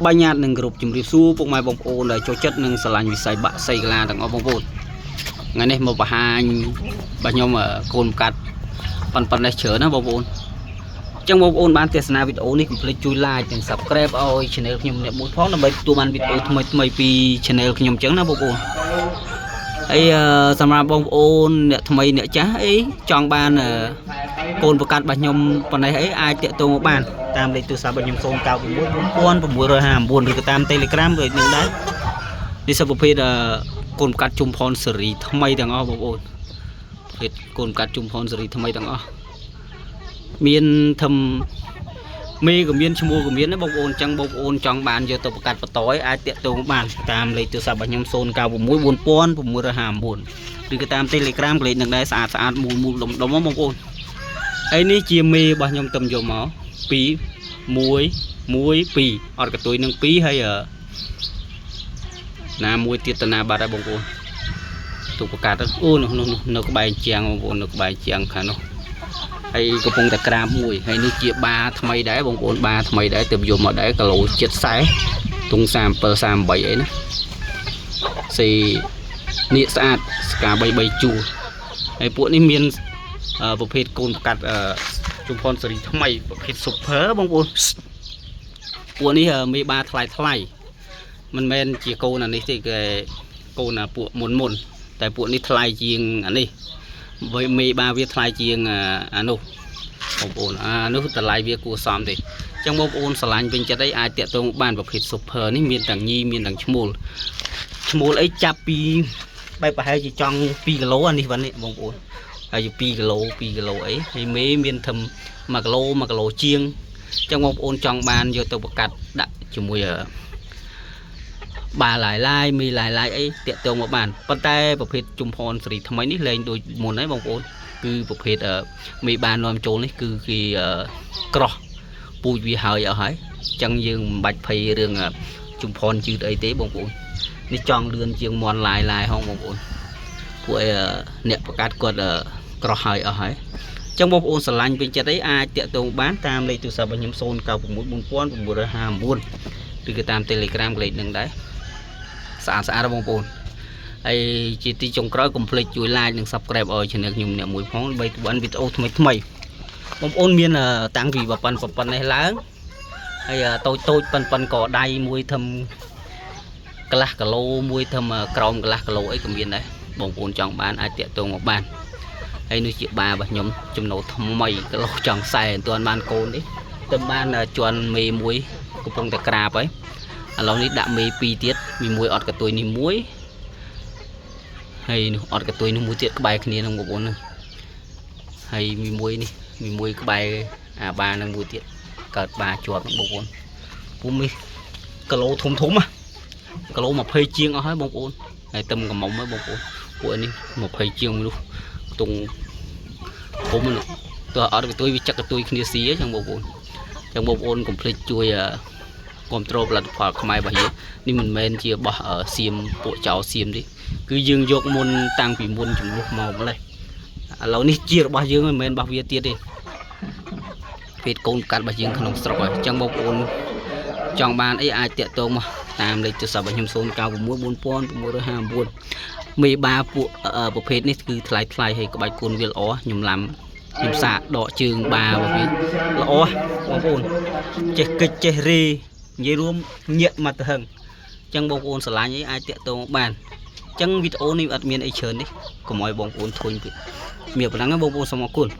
បញ្ញាតនឹងគ្រប់ជំរាបសួរពុកម៉ែបងប្អូនដែលចូលចិត្តនិងស្រឡាញ់វិស័យបាក់សីកីឡាទាំងអស់បងប្អូនថ្ងៃនេះមកបង្ហាញបាទខ្ញុំកូនកាត់ប៉ុនប៉ុននេះច្រើនណាបងប្អូនអញ្ចឹងបងប្អូនបានទស្សនាវីដេអូនេះកុំភ្លេចជួយ like និង Subscribe ឲ្យ Channel ខ្ញុំម្នាក់មួយផងដើម្បីទទួលបានវីដេអូថ្មីថ្មីពី Channel ខ្ញុំអញ្ចឹងណាបងប្អូនហើយសម្រាប់បងប្អូនអ្នកថ្មីអ្នកចាស់អីចង់បាន កូនប្រកាសរបស់ខ្ញុំប៉ុណ្ណេះអីអាចតាក់ទងមកបានតាមលេខទូរស័ព្ទរបស់ខ្ញុំ096 4659ឬក៏តាម Telegram ដូចនឹងដែរនេះសិបប្រភេទកូនប្រកាសជុំផនសេរីថ្មីទាំងអស់បងប្អូនប្រភេទកូនប្រកាសជុំផនសេរីថ្មីទាំងអស់មានធំមេក៏មានឈ្មោះក៏មានដែរបងប្អូនអញ្ចឹងបងប្អូនចង់បានយកទៅប្រកាសបន្តឲ្យអាចតាក់ទងបានតាមលេខទូរស័ព្ទរបស់ខ្ញុំ096 4659ឬក៏តាម Telegram ក៏លេខនឹងដែរស្អាតស្អាតមូលមូលដុំដុំបងប្អូន ហើយនេះជាមេរបស់ខ្ញុំតំយកមក2 1 1 2អត់កតុយនឹង2ហើយអឺណាមួយទៀតតាណាបាត់ហើយបងប្អូនទុកប្រកាសទៅអូនោះនោះនោះនៅក្បែរជាងបងប្អូននៅក្បែរជាងខាងនោះហើយកំពុងតែក្រាបមួយហើយនេះជាបាថ្មីដែរបងប្អូនបាថ្មីដែរទើបយកមកដែរគីឡូ70ទុង37 38អីណាស៊ីនៀកស្អាតស្កា3 3ជួរហើយពួកនេះមាន ប្រភេទកូនប្រកាត់ជុំផនសេរីថ្មីប្រភេទ super បងប្អូនពួកនេះមេបាថ្លៃថ្លៃមិនមែនជាកូនអានេះទេគេកូនអាពួកមុនមុនតែពួកនេះថ្លៃជាងអានេះមេបាវាថ្លៃជាងអានោះបងប្អូនអានោះតម្លៃវាគួរសមទេអញ្ចឹងបងប្អូនស្រឡាញ់វិញចិត្តអីអាចតាក់ទងបានប្រភេទ super នេះមានទាំងញីមានទាំងឈ្មោលឈ្មោលអីចាប់ពីបែបប្រហែលជាចង់2គីឡូអានេះវ៉ានេះបងប្អូន ហើយ2គីឡូ2គីឡូអីហើយមេមានធំ1គីឡូ1គីឡូជាងអញ្ចឹងបងប្អូនចង់បានយកទៅប្រកាត់ដាក់ជាមួយបាឡាយឡាយមីឡាយឡាយអីតាក់ទងមកបានប៉ុន្តែប្រភេទជុំផនសេរីថ្មីនេះលែងដូចមុនហើយបងប្អូនគឺប្រភេទមេបាននាំចូលនេះគឺគេក្រោះពូជវាហើយអស់ហើយអញ្ចឹងយើងមិនបាច់ភ័យរឿងជុំផនជឺតអីទេបងប្អូននេះចង់លឿនជាងមន់ឡាយឡាយហងបងប្អូនពួកអីអ្នកប្រកាសគាត់ ក្រោះហើយអស់ហើយអញ្ចឹងបងប្អូនស្រឡាញ់ពេញចិត្តអីអាចតាក់ទងបានតាមលេខទូរស័ព្ទរបស់ខ្ញុំ096 4659ឬក៏តាម Telegram លេខនឹងដែរស្អាតស្អាតបងប្អូនហើយជាទីចុងក្រោយកុំភ្លេចជួយ like និង Subscribe ឲ្យ Channel ខ្ញុំអ្នកមួយផងដើម្បីបានវីដេអូថ្មីថ្មីបងប្អូនមានតាំងពីប៉ុនប៉ុននេះឡើងហើយតូចតូចប៉ុនប៉ុនកដៃមួយធំកន្លះគីឡូមួយធំក្រោមកន្លះគីឡូអីក៏មានដែរបងប្អូនចង់បានអាចតាក់ទងមកបាន ហើយនេះជាបារបស់ខ្ញុំចំណូលថ្មីគីឡូចង់40មិនទាន់បានកូនទេទៅបានជន់មេមួយកំពុងតែក្រាបហើយឥឡូវនេះដាក់មេ2ទៀតមីមួយអត់កតុយនេះមួយហើយនោះអត់កតុយនោះមួយទៀតក្បែរគ្នានឹងបងប្អូនហ្នឹងហើយមីមួយនេះមីមួយក្បែរអាបានឹងមួយទៀតកើតបាជាប់នឹងបងប្អូនពុំនេះគីឡូធំធំណាគីឡូ20ជាងអស់ហើយបងប្អូនហើយទឹមកមុំហើយបងប្អូនពួកនេះ20ជាងនោះខ្ទង់ ធំនោះទោះអត់កតុយវាចឹកកតុយគ្នាស៊ីអញ្ចឹងបងប្អូនអញ្ចឹងបងប្អូនកុំភ្លេចជួយគ្រប់គ្រងផលិតផលខ្មែររបស់យើងនេះមិនមែនជាបោះសៀមពួកចៅសៀមទេគឺយើងយកមុនតាំងពីមុនចំនួនមកម្លេះឥឡូវនេះជារបស់យើងមិនមែនរបស់វាទៀតទេភេទកូនកាត់របស់យើងក្នុងស្រុកហើយអញ្ចឹងបងប្អូនចង់បានអីអាចតាក់ទងមកតាមលេខទូរស័ព្ទរបស់ខ្ញុំ096 4659មេបាពួកប្រភេទនេះគឺថ្លៃថ្លៃហើយក្បាច់គុណវាល្អខ្ញុំឡាំខ្ញុំសាកដកជើងបារបស់វាល្អបងប្អូនចេះកិច្ចចេះរីនិយាយរួមញាក់មកទៅហឹងអញ្ចឹងបងប្អូនស្រឡាញ់អីអាចតាក់ទងបានអញ្ចឹងវីដេអូនេះអត់មានអីច្រើនទេកុំឲ្យបងប្អូនធុញពេកមានប៉ុណ្ណឹងបងប្អូនសូមអរគុណ។